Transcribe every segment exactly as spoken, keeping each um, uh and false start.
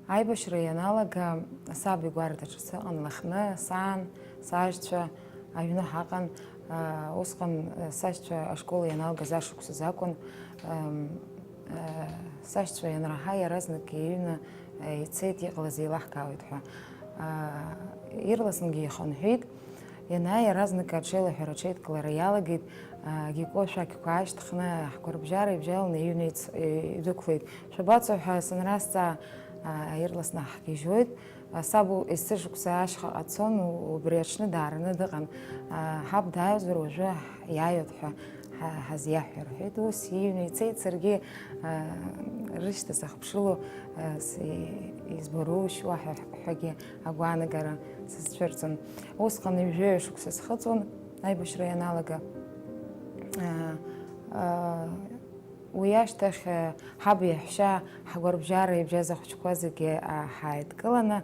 Аибашьра ианалага, саб игәарҭаҿы сыҟан Лыхны, саан, сажьцәа аҩны ҳаҟан. Усҟан сашьцәа ашкол ианалгаз ашықәсазы акәын. Сашьцәа ианраҳа, иаразнак иҩны ицеит, иҟалаз еилаҳкаауеит ҳәа. Ирласнгьы ихынҳәит. Ианааи, иаразнак аҽеилаҳәара, аҽеидкылара иалагеит. Гико ашәақьқәа аашьҭхны, ҳгәарабжьара ибжьаланы иҩны идәықәлеит. Шәабацо ҳәа санразҵаа, ирласны ҳгьежьуеит. Саб есышықәса ашьхаҟа дцон, убри аҽны даараны дыҟан. Ҳаб дааиуазар уажәы иааиуеит ҳәа ҳазиаҳәа, рҳәеит. Ус иҩны ицеит, саргьы рышьҭа сахыԥшыло, избароушь уаҳа ҳәагьы агәаанагара сызцәырҵын. Усҟан ҩажәаҩа шықәса схыҵуан аибашьра ианалага. Уи ашьҭахь ҳаб иаҳәшьа ҳгәарабжьара ибжьаз ахәыҷқәа зегьы ҳааидкыланы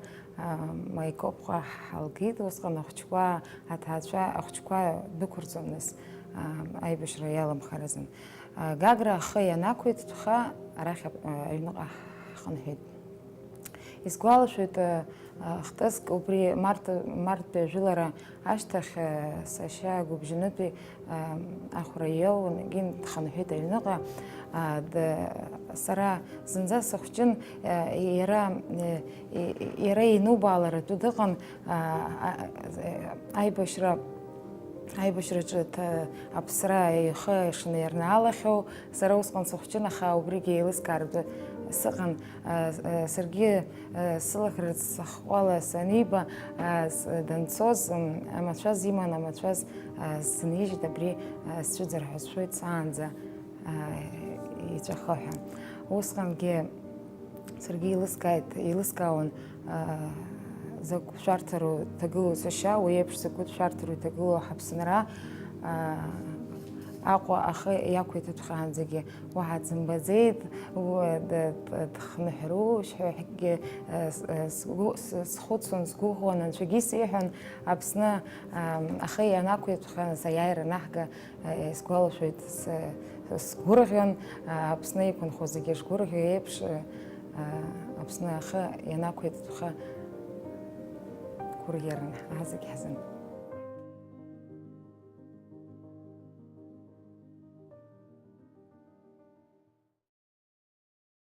Маикопҟа ҳалгеит. Усҟан ахәыҷқәа, аҭаацәа, ахәыҷқәа дәықәырҵон нас аибашьра иаламхаразын. Гагра ахы ианақәиҭтәха арахь аҩныҟа ҳхынҳәит. Исгәалашәоит, хҭыск убри март, марттәи ажәылара ашьҭахь, сашьа гәыбжьанытәи ахәра иоуан, егьин дхынҳәит аҩныҟа. Сара зынӡа сыхәҷын, иара, иара инубааларатәы дыҟан, аибашьра Аибашьраҿы аԥсра ихы ишынаирнаалахьоу, сара усҟан сыхәҷын, аха убригьы еилыскааратәы сыҟан. Саргьы сылаӷырӡ сыхҟәала саниба, данцоз амацәаз иман, амацәаз сынижьит, абри сцәыӡыр ҳәа сшәоит, саанӡа иҵәахы ҳәа. Усҟангьы Саргьы еилыскааит, еилыскаауан, закә шәарҭару иҭагылоу сашьа, уи еиԥш закәытә шәарҭару иҭагылоу ҳаԥсынра. Аҟәа ахы иақәиҭыҭәхаанӡагьы уаҳа дзымбаӡеит, дхныҳәроушь ҳәа схәыцуан, сгәыӷуан, анцәагьы исеиҳәон, Аԥсны ахы ианақәиҭәхаз аиааира анаҳга, Исгәалашәоит, сгәырӷьон, Аԥсны иқәынхо зегьы шгәырӷьо еиԥш, Аԥсны ахы ианақәиҭтәха гәырӷьаран ҳа зегь ҳзын.